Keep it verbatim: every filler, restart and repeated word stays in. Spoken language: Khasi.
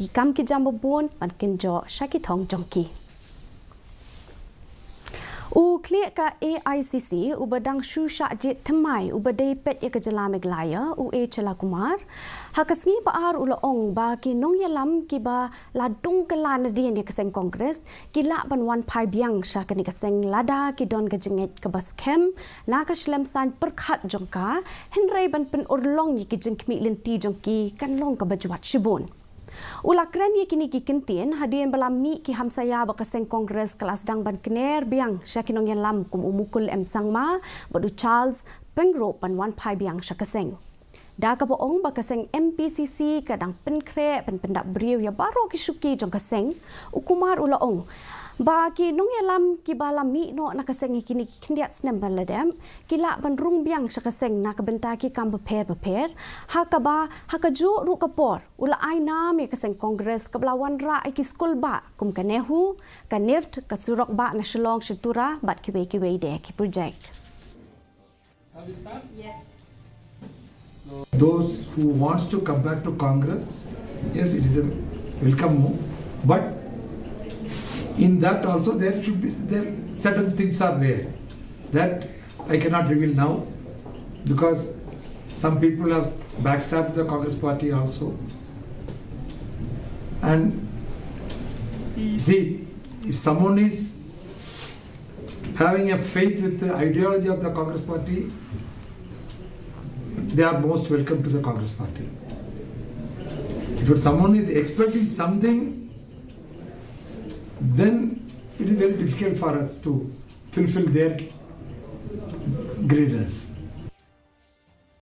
ki kam ki jam babun ban kynjoh sha ki thong jong ki. U khlieh ka A I C C uba dang shu shah jied thymmai uba dei peit ïa ka jylla Meghalaya, u A Challa Kumar, ha ka sngi ba ar u la ong ba ki nongïalam kiba la dung kylla nadien ïa ka seng Congress ki lah ban wan phai biang sha kane ka seng lada ki don ka jingngeit kaba skhem na ka shlem saiñ pyrkhat jong ka, hynrei ban pynurlong ïa ki jingkhmih lynti jong ki kan long kaba jwat shibun. U la kren ïa kine ki kyntien hadien ba la mih ki hamsaïa ba ka seng Congress ka la sdang ban kner biang sha ki nongïalam kum u Mukul M Sangma bad u Charles Pyngrope ban wan phai biang sha ka seng. Da kaba ong ba ka seng M P C C ka dang pynkhreh ban pyndap briew ïa baroh ki shuki jong ka seng, u Kumar u la ong ba ki nongïalam kiba la mih noh na ka seng ïa kine ki khyndiat snem ba la dep ki lah ban rung biang sha ka seng na ka bynta ki kam bapher bapher, ha kaba ha kajuh ruh ka por u la ai nam ïa ka seng Congress kaba la wanrah ïa ki skul bah kum ka NEHU, ka NIFT, ka surok bah na Shillong sha Tura bad kiwei kiwei de ki project. Those who wants to come back to Congress, yes, it is a welcome move. But in that also there should be, there certain things are there that I cannot reveal now, because some people have backstabbed the Congress party also. And see, if someone is having a faith with the ideology of the Congress party, they are most welcome to the Congress party. If someone is expecting something, then it is very difficult for us to fulfill their grievance.